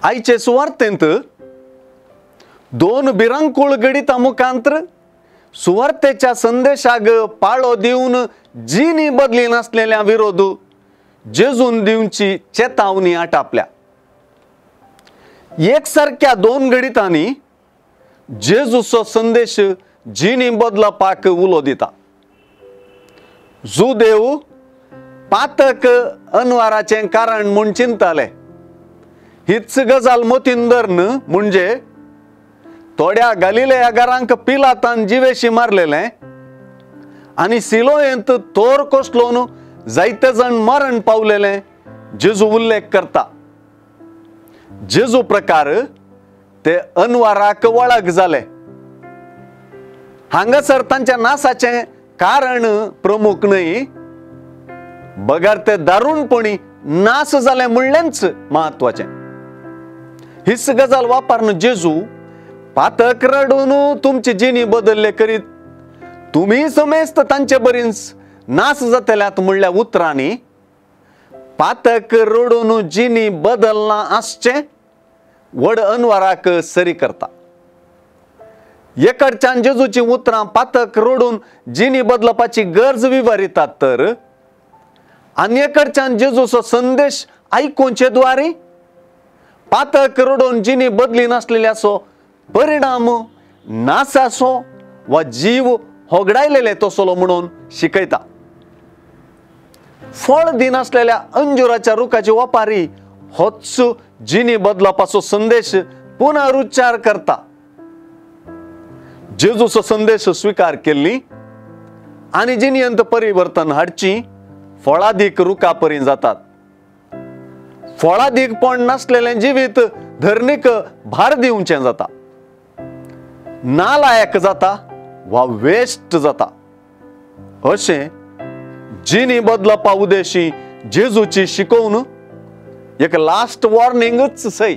आयचे सुवार्तेंत दोन भिरांकूळ घडितां मुखांत्र सुवार्तेच्या संदेशाक पाळो दिवन जिणी बदली नासलेल्या विरोध जेजून दिवची चेतावणी आटापल्या. एकसारक्या दोन घडितांनी जेजूचो संदेश जिणी बदलपाक उलो दिता. जुदेव पातक अनवाराचें कारण म्हूण चिंताले. हीच गजाल मतीन धरून म्हणजे थोड्या गालिलेया घरांक पिलातान जिवेशी मारलेलें आनी सिलोयेंत तोर कोसलोन जायते जाण मरण पावलेलें जेजू उल्लेख करता. जेजू प्रकार ते अनवाराक वळख जाले. हांगासर तांच्या नासाचें कारण प्रमुख न्हय, बगर ते दारुणपणी नास जाले म्हणलेंच म्हत्वाचें. हीच गजाल वापरून जेजू पातक रडून तुमची जिणी बदल्ले करीत तुमी समेस्त तांचे बरीच नास जातल्यात म्हणल्या उतरांनी पातक रडून जिणी बदलना आसचें व्हड अनवाराक सरी करता. एकडच्यान जेजूची उतरां पातक रडून जिणी बदलपाची गरज विवरितात तर आनी एकडच्यान जेजूचो संदेश आयकुचे द्वारे पातक रडून जिणी बदली नासलेल्याचो परिणाम नासाचो वा जीव होगडायलेले तसलो म्हणून शिकयता. फळ दिनासलेल्या अंजुराच्या रुखाची वपारी होच जिणी बदलपाचो संदेश पुनरुच्चार करता. जेजूचो संदेश स्विकार केल्ली आनी जिणेंत परिवर्तन हाडची फळादीक रुखा परी जातात. फळादीकपण नासलेलें जिवीत धरणीक भार दिवचें जाता, नालायक जाता वा वेस्ट जाता. अशें जिणी बदलपा उद्देशी जेजूची शिकोवन एक लास्ट वॉर्निंगच सय.